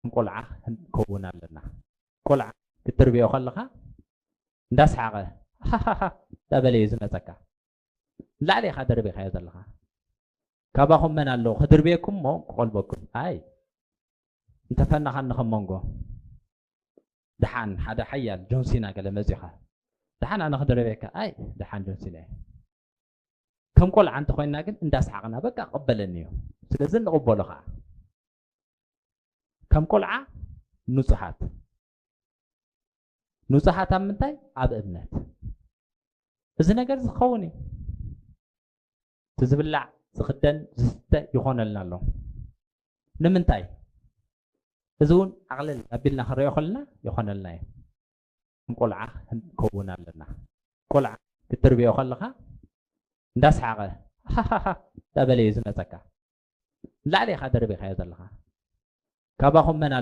ከም ቆልዓ ክንከውን ኣለና። ቆልዓ ክትድርብዮ ከለኻ እንዳስሓቐ ሃሃሃ እንዳበለ እዩ ዝመፀካ። ላዕሊ ኢኻ ደርቢኻዮ ዘለኻ። ካባኹም መን ኣለዉ ክድርብየኩም እሞ ክቆልበኩም? ኣይ እንተፈናኻኒ ከም መንጎ ደሓን ሓደ ሓያል ጆንሲና ገለ መፂኻ ደሓን ኣነ ክድርብየካ? ኣይ ደሓን ጆንሲና እየ። ከም ቆልዓ እንተኮይና ግን እንዳስሓቕና በቃ ቅበለኒ እዩ። ስለዚ ንቕበሎ ከዓ ከም ቆልዓ ንጹሃት። ንጹሃት ኣብ ምንታይ? ኣብ እምነት። እዚ ነገር ዝኸውን እዩ። እቲ ዝብላዕ ዝኽደን ዝስተ ይኾነልና ኣሎ። ንምንታይ? እዚ እውን ኣቕልል ኣቢልና ክንሪኦ ከለና ይኾነልና እዩ። ከም ቆልዓ ክንከውን ኣለና። ቆልዓ ክትድርብዮ ከለኻ እንዳስሓቐ ሃሃሃ እንዳበለ እዩ ዝመፀካ። ላዕሊ ኢኻ ደርቢኻዮ ዘለኻ። ካባኹም መን